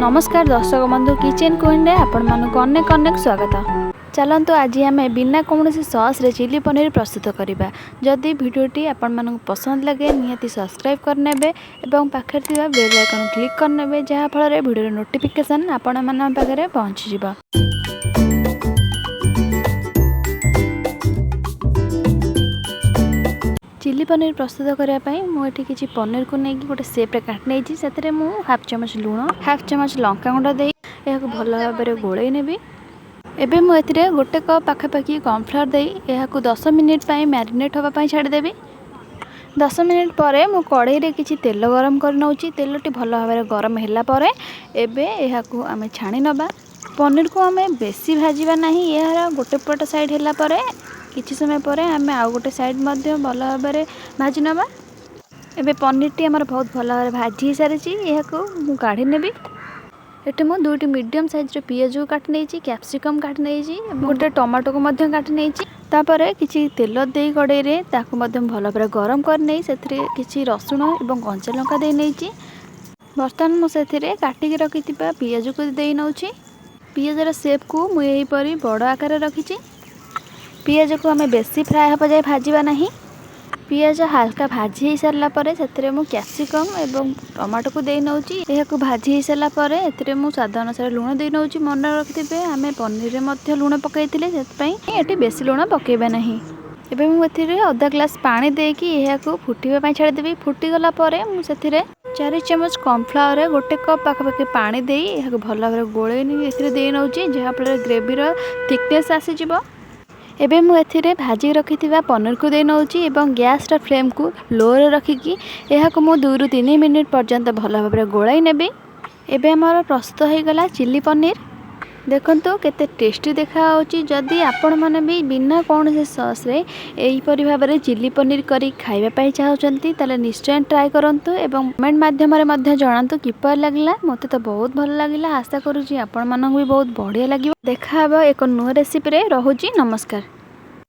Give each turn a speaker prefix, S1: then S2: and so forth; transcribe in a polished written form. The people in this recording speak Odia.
S1: ନମସ୍କାର ଦର୍ଶକ ବନ୍ଧୁ, କିଚେନ୍ କୁଇନ୍ରେ ଆପଣମାନଙ୍କୁ ଅନେକ ଅନେକ ସ୍ୱାଗତ। ଚାଲନ୍ତୁ, ଆଜି ଆମେ ବିନା କୌଣସି ସସ୍ରେ ଚିଲି ପନିର ପ୍ରସ୍ତୁତ କରିବା। ଯଦି ଭିଡ଼ିଓଟି ଆପଣମାନଙ୍କୁ ପସନ୍ଦ ଲାଗେ, ନିହାତି ସବସ୍କ୍ରାଇବ୍ କରିନେବେ ଏବଂ ପାଖରେ ଥିବା ବେଲ୍ ଆଇକନ୍ କ୍ଲିକ୍ କରିନେବେ, ଯାହାଫଳରେ ଭିଡ଼ିଓର ନୋଟିଫିକେସନ୍ ଆପଣମାନଙ୍କ ପାଖରେ ପହଞ୍ଚିଯିବ। ଚିଲି ପନିର ପ୍ରସ୍ତୁତ କରିବା ପାଇଁ ମୁଁ ଏଠି କିଛି ପନିରକୁ ନେଇକି ଗୋଟେ ସେପ୍ରେ କାଟି ନେଇଛି। ସେଥିରେ ମୁଁ ହାଫ୍ ଚାମଚ ଲୁଣ, ହାଫ୍ ଚାମଚ ଲଙ୍କାଗୁଣ୍ଡ ଦେଇ ଏହାକୁ ଭଲ ଭାବରେ ଗୋଳେଇ ନେବି। ଏବେ ମୁଁ ଏଥିରେ ଗୋଟେ କପ୍ ପାଖାପାଖି କର୍ଣ୍ଣଫ୍ଲାୱାର ଦେଇ ଏହାକୁ 10 ମିନିଟ୍ ପାଇଁ ମ୍ୟାରିନେଟ୍ ହେବା ପାଇଁ ଛାଡ଼ିଦେବି। 10 ମିନିଟ୍ ପରେ ମୁଁ କଡ଼େଇରେ କିଛି ତେଲ ଗରମ କରି ନେଉଛି। ତେଲଟି ଭଲ ଭାବରେ ଗରମ ହେଲା ପରେ ଏବେ ଏହାକୁ ଆମେ ଛାଣି ନେବା। ପନିରକୁ ଆମେ ବେଶୀ ଭାଜିବା ନାହିଁ। ଏହାର ଗୋଟେ ପଟ ସାଇଡ଼୍ ହେଲା ପରେ, କିଛି ସମୟ ପରେ ଆମେ ଆଉ ଗୋଟେ ସାଇଡ଼୍ ମଧ୍ୟ ଭଲ ଭାବରେ ଭାଜି ନେବା। ଏବେ ପନିରଟି ଆମର ବହୁତ ଭଲ ଭାବରେ ଭାଜି ହେଇସାରିଛି। ଏହାକୁ ମୁଁ କାଢ଼ି ନେବି। ଏଠି ମୁଁ ଦୁଇଟି ମିଡ଼ିୟମ୍ ସାଇଜ୍ର ପିଆଜକୁ କାଟି ନେଇଛି, କ୍ୟାପ୍ସିକମ୍ କାଟି ନେଇଛି ଏବଂ ଗୋଟେ ଟମାଟୋକୁ ମଧ୍ୟ କାଟି ନେଇଛି। ତାପରେ କିଛି ତେଲ ଦେଇ କଡ଼େଇରେ ତାକୁ ମଧ୍ୟ ଭଲ ଭାବରେ ଗରମ କରିନେଇ ସେଥିରେ କିଛି ରସୁଣ ଏବଂ କଞ୍ଚା ଲଙ୍କା ଦେଇ ନେଇଛି। ବର୍ତ୍ତମାନ ମୁଁ ସେଥିରେ କାଟିକି ରଖିଥିବା ପିଆଜକୁ ଦେଇ ନେଉଛି। ପିଆଜର ସେପ୍କୁ ମୁଁ ଏହିପରି ବଡ଼ ଆକାରରେ ରଖିଛି। ପିଆଜକୁ ଆମେ ବେଶୀ ଫ୍ରାଏ ହେବା ଯାଏ ଭାଜିବା ନାହିଁ। ପିଆଜ ହାଲକା ଭାଜି ହେଇସାରିଲା ପରେ ସେଥିରେ ମୁଁ କ୍ୟାପ୍ସିକମ୍ ଏବଂ ଟମାଟୋକୁ ଦେଇ ନେଉଛି। ଏହାକୁ ଭାଜି ହେଇସାରିଲା ପରେ ଏଥିରେ ମୁଁ ସ୍ୱାଦ ଅନୁସାରେ ଲୁଣ ଦେଇ ନେଉଛି। ମନେ ରଖିଥିବେ, ଆମେ ପନିରରେ ମଧ୍ୟ ଲୁଣ ପକାଇଥିଲେ, ସେଥିପାଇଁ ଏଠି ବେଶୀ ଲୁଣ ପକାଇବା ନାହିଁ। ଏବେ ମୁଁ ଏଥିରେ ଅଧା ଗ୍ଲାସ୍ ପାଣି ଦେଇକି ଏହାକୁ ଫୁଟିବା ପାଇଁ ଛାଡ଼ିଦେବି। ଫୁଟିଗଲା ପରେ ମୁଁ ସେଥିରେ 4 ଚାମଚ କର୍ଣ୍ଣଫ୍ଲାୱାରରେ ଗୋଟେ କପ୍ ପାଖାପାଖି ପାଣି ଦେଇ ଏହାକୁ ଭଲ ଭାବରେ ଗୋଳେଇ ନେଇ ଏଥିରେ ଦେଇ ନେଉଛି, ଯାହାଫଳରେ ଗ୍ରେଭିର ଥିକନେସ୍ ଆସିଯିବ। ଏବେ ମୁଁ ଏଥିରେ ଭାଜିକି ରଖିଥିବା ପନିରକୁ ଦେଇ ନେଉଛି ଏବଂ ଗ୍ୟାସ୍ର ଫ୍ଲେମ୍କୁ ଲୋରେ ରଖିକି ଏହାକୁ ମୁଁ 2ରୁ 3 ମିନିଟ୍ ପର୍ଯ୍ୟନ୍ତ ଭଲ ଭାବରେ ଗୋଳାଇ ନେବି। ଏବେ ଆମର ପ୍ରସ୍ତୁତ ହୋଇଗଲା ଚିଲି ପନିର। ଦେଖନ୍ତୁ, କେତେ ଟେଷ୍ଟି ଦେଖାହେଉଛି। ଯଦି ଆପଣମାନେ ବି ବିନା କୌଣସି ସସ୍ରେ ଏହିପରି ଭାବରେ ଚିଲି ପନିର କରି ଖାଇବା ପାଇଁ ଚାହୁଁଛନ୍ତି, ତାହେଲେ ନିଶ୍ଚୟ ଟ୍ରାଏ କରନ୍ତୁ ଏବଂ କମେଣ୍ଟ ମାଧ୍ୟମରେ ମଧ୍ୟ ଜଣାନ୍ତୁ କିପରି ଲାଗିଲା। ମୋତେ ତ ବହୁତ ଭଲ ଲାଗିଲା। ଆଶା କରୁଛି ଆପଣମାନଙ୍କୁ ବି ବହୁତ ବଢ଼ିଆ ଲାଗିବ। ଦେଖା ହେବ ଏକ ନୂଆ ରେସିପିରେ। ରହୁଛି, ନମସ୍କାର।